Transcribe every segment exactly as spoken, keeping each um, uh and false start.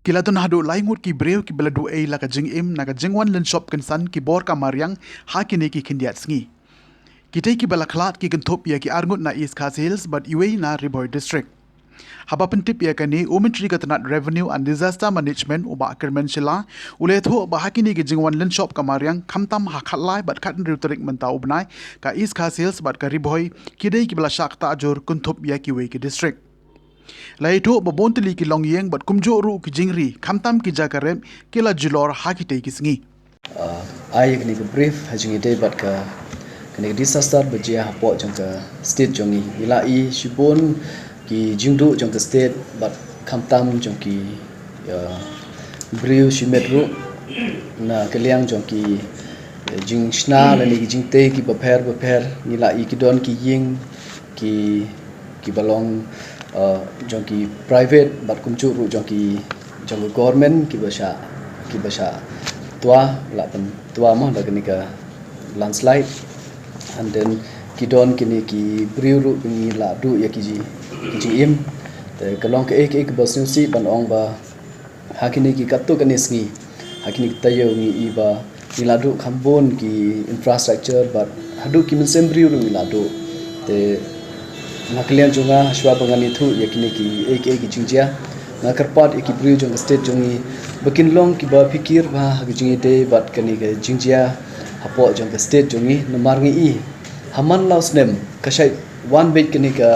Ki la don haduh lai ngut ki briew kiba la duh ei la ka jingim na ka jingwan lynshop kynsan ki bor ka mariang ha kine ki khyndiat sngi. Kitei kiba la khlad ki kynthup ïa ki arngut na East Khasi Hills bad iwei na Ri Bhoi District. Haba pyntip ïa kane, u Myntri ka tnat Revenue and Disaster Management, u Bah Kyrmen Shylla, u la ïathuh ba ha kine ki jingwan lynshop ka mariang, khamtam ha khatlai bad khathynriew tarik mynta u bnai, ka East Khasi Hills bad ka Ri Bhoi ki dei kiba la shah ktah jur kynthup ïa kiwei ki district. La ïathuh ba bun tylli ki longïing bad kumjuh ruh ki jingri, khamtam ki jaka rep, ki la julor ha kitei ki sngi. Ah, ai kane ka brief ha jingïadei bad ka kane ka disaster ba jia hapoh jong ka state jong ngi. Ngi la i shibun ki jingduh jong ka state bad khamtam jong ki, ah, briew shimet ruh na ka liang jong ki, eh, jingshna lane ki jingtei kiba pher bapher. Ngi la i ki don ki ïing ki, kiba long, uh, jong ki private bad kumjuh ruh jong ki, jong ka government kiba shah, kiba shah twa, la pyntwa mo da kane ka landslide. And then ki don kine ki briew ruh ba ngi la duh ïa ki ji, ki jingim. Te ka long kaei kaei kaba sngewsih ban ong ba ha kine ki katto katne sngi, ha kine ki taïew ngi i ba ngi la duh kham bun ki infrastructure bad haduh ki mynsiem briew ruh ngi la duh. Te na ka liang jong nga, shuwa ba ngan ïathuh ïa kine kiei kiei ki jingjia, nga kyrpad ïa ki briew jong ka state jong ngi ba kin long kiba phikir bha ha ka jingïadei bad kane ka jingjia hapoh jong ka state jong ngi, namar ngi i ha man la u snem ka shait wan beit kane ka,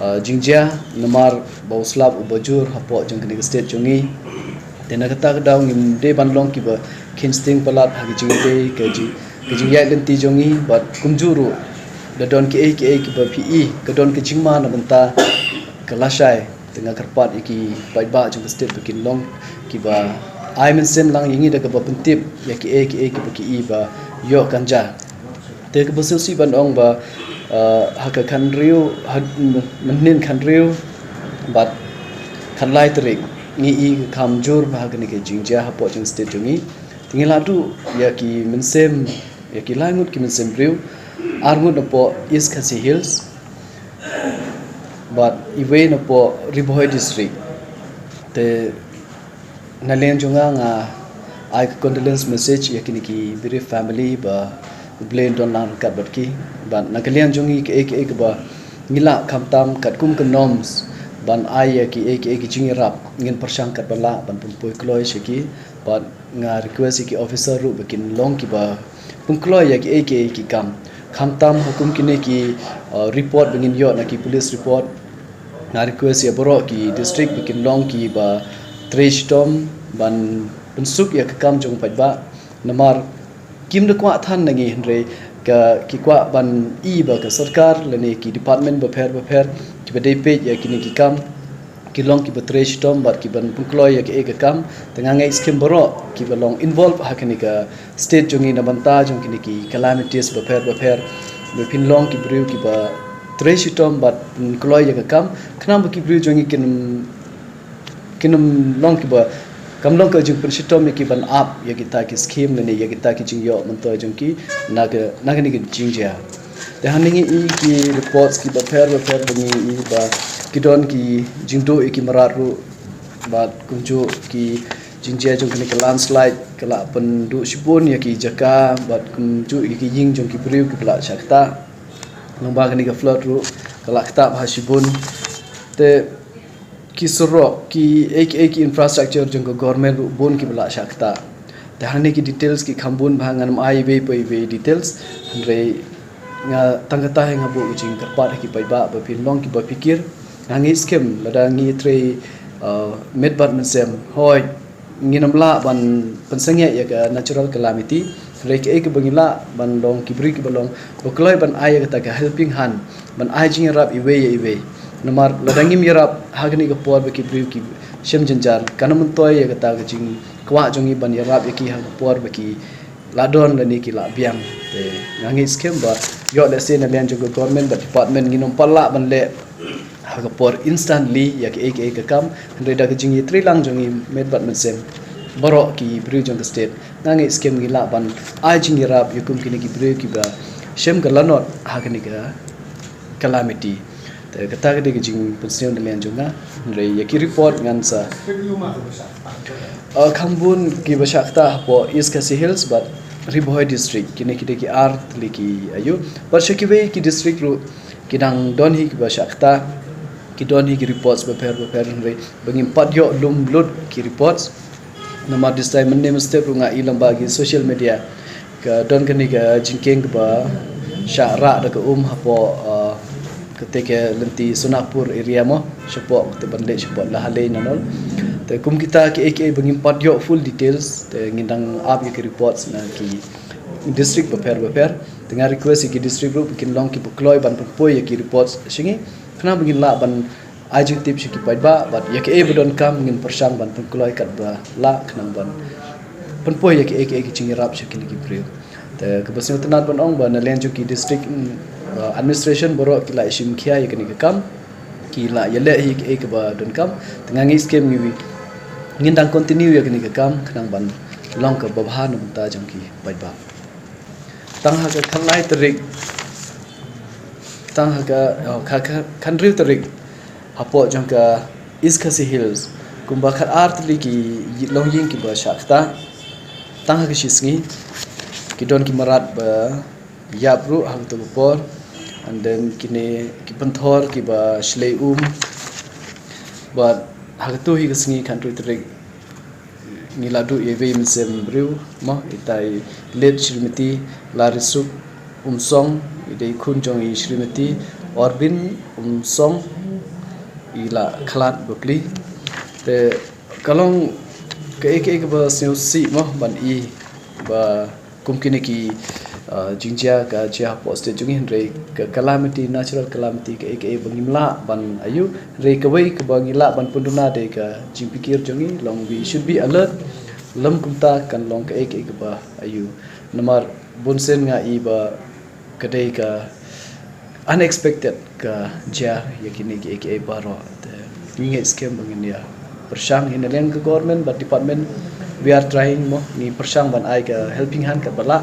uh, jingjia namar ba u slap uba jur hapoh jong kane ka state jong ngi. Te na kata ka daw ngim dei ban long kiba kheiñ sting palat ha ka jingïadei ka jing, ka jingïaid lynti jong ngi bad kumjuh ruh da don kiei kiei kiba phi i ka don ka jingma na bynta ka lashai. Te nga kyrpad ïa ki paidbah jong ka state ba kin long kiba ai mynsiem lang ïa ngi da kaba pyntip ïa kiei kiei kiba ki i ba ïoh kan jia. Te kaba sngewsih ban ong ba, uh, ha ka khathynriew, ha, m-, mynhynnin khathynriew bad khatlai tarik ngi i ka kham jur bha ha kane ka jingjia hapoh jong ka state jong ngi. Te ngi la duh ïa ki mynsiem ïa ki lai ngut ki mynsiem briew, ar ngut napoh East Khasi Hills bad iwei napoh Ri Bhoi District. Te na liang jong nga, nga ai ka condolence message ïa kine ki bereaved family ba U Blei un don lang ryngkat bad ki. Bad na ka liang jong ngi, kaei kaei kaba ngi lah khamtam katkum ka norms ban ai ïa kiei kiei ki jingïarap, ngin pyrshang katba lah ban pynpoi kloi sha ki. Bad nga request ïa ki officer ruh ba kin long kiba pynkloi ïa kiei kiei ki kam, khamtam ha kum kine ki, uh, report ba ngin ïoh na ki police report. Nga request ïa baroh ki district ba kin long kiba trei shitom ban pynsuk ïa ka kam jong u paidbah. Namar kim da kwah than na ngi, hynrei ka, ki kwah ban i ba ka sorkar lane ki department bapher bapher kiba dei peit ïa kine ki kam ki long kiba trei shitom bad kiban pynkloi ïa kiei ka kam. Te nga ngeit skhem baroh kiba long involve ha kane ka state jong ngi na bynta jong kine ki calamities bapher bapher, ba phin long ki briew kiba trei shitom bad pynkloi ïa ka kam, khnang ba ki briew jong ngi kin, kin long kiba, kam long ka jingpynshitom ïa ki ban ap ïa kita ki scheme lane ïa kita ki jingïoh myntoi jong ki na ka, na kane ka jingjia. Te hangne ngi i ki reports kiba pher bapher ba ngi i ba ki don ki jingduh ïa ki mrad ruh bad kumjuh ki jingjia jong kane ka landslide ka la pynduh shibun ïa ki jaka bad kumjuh ïa ki ïing jong ki briew kiba la shah ktah. Lyngba kane ka flood ruh ka la ktah bha shibun. Te ki surok, kiei kiei ki infrastructure jong ka government ruh bun kiba la shah ktah. Te hangne ki details ki kham bun bha, ngan ym ai iwei pa iwei details. Hynrei nga tang kata hi nga buh ka jingkyrpad ha ki paidbah ba phin long kiba phikir. Nga ngeit skhem lada ngi trei, uh, met bad mynsiem, hooid ngin ym lah ban pynsangeh ïa ka natural calamity. Hynrei kaei kaba ngi lah ban long ki briew kiba long ba kloi ban ai ïa kata ka helping hand, ban ai jingïarap iwei ïa iwei. Namar lada ngim ïarap ha kane ka por ba ki briew ki shem jynjar, kan ym myntoi ïa kata ka jingkwah jong ngi ban ïarap ïa ki ha ka por ba ki la don lane ki la biang. Te nga ngeit skhem ba ïoh lehse na liang jong ka government bad department ngin ym pat lah ban leh ha ka por instantly ïa kiei kiei ka kam, hynrei da ka jingïatreilang jong ngi met bad mynsiem, baroh ki briew jong ka state, nga ngeit skhem ngi lah ban ai jingïarap ïa kum kine ki briew kiba shem ka lanot ha kane ka calamity. Te kata ka dei ka jingpynsngew na liang jong nga. Hynrei ïa ki report ngan sa, uh, kham bun kiba shah ktah hapoh East Khasi Hills bad Ri Bhoi District, kine ki dei ki ar tylli ki aïu. Bad sha kiwei ki district ruh ki dang don hi kiba shah ktah, ki don hi ki reports bapher bapher, hynrei ba ngim pat ïoh lum lut ki reports. Namar this time mynne mynstep ruh nga i lyngba ki social media ka don kane ka jingkieng kaba shah rah da ka um hapoh, uh, kata ka lynti Sonapur area mo, shapoh kata ban leit shapoh Lahalei nanol. Te kum kita kiei kiei ba ngim pat ïoh full details, te ngin dang ap ïa ki reports na ki district bapher bapher. Te nga request ïa ki district ruh ba kin long kiba kloi ban pynpoi ïa ki reports sha ngi, khnang ba ngin lah ban ai jingtip sha ki paidbah, bad ïa kiei ba donkam ngin pyrshang ban pynkloi katba lah, khnang ban pynpoi ïa kiei kiei ki jingïarap sha kine ki briew. Te kaba sngewtynnat ban ong ba na liang jong ki district, mm, uh, administration baroh ki la shim khia ïa kane ka kam, ki la ïaleh hi ïa kiei kaba donkam. Te nga ngeit skhem ngi, ngin dang continue ïa kane ka kam khnang ban long kaba bha na bynta jong ki paidbah. Tang ha ka khatlai tarik, tang ha ka, oh, ka, ka, khathynriew tarik, hapoh jong ka East Khasi Hills, kumba khatar tylli ki longïing kiba shah ktah. Tang ha ka shisngi ki don ki mrad ba ïap ruh ha kato ka por, and then kine ki pynthor kiba shlei um. Bad ha kato hi ka sngi, khathynriew tarik, ngi la duh ïa iwei i mynsiem briew mo, ita i late Shrimati Larisuk Umsong, i dei khun jong i Shrimati Orbin Umsong, i la khlad bapli. Te ka long kaei kaei kaba sngewsih mo ban i ba kum kine ki, uh, jingjia ka jia hapoh state jong ngi, hynrei ka calamity, natural calamity, kaei kaei ba ngim lah ban aïu, hynrei kawei kaba ngi lah ban pynduna dei ka jingpynkiew jong ngi, long we should be alert. Lym kumta kan long kaei kaei kaba aïu. Namar bunsien nga i ba ka dei ka unexpected ka jia ïa kine kiei kiei baroh. Te ngi ngeit skhem ba ngin ïa pyrshang hi na liang ka government bad department, we are trying mo, ngi pyrshang ban ai ka helping hand katba lah.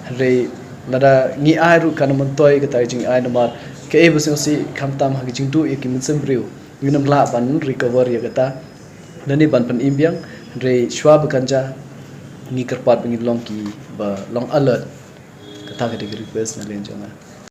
Hynrei lada ngi ai ruh kan ym myntoi kata ka jingai, namar kaei ba sngewsih khamtam ha ka jingduh ïa ki mynsiem briew ngin ym lah ban recover ïa kata. Nangne ban pynim biang, hynrei shuwa ba kan jia ngi kyrpad ba ngin long kiba long alert. Kata ka dei ka request na liang jong nga.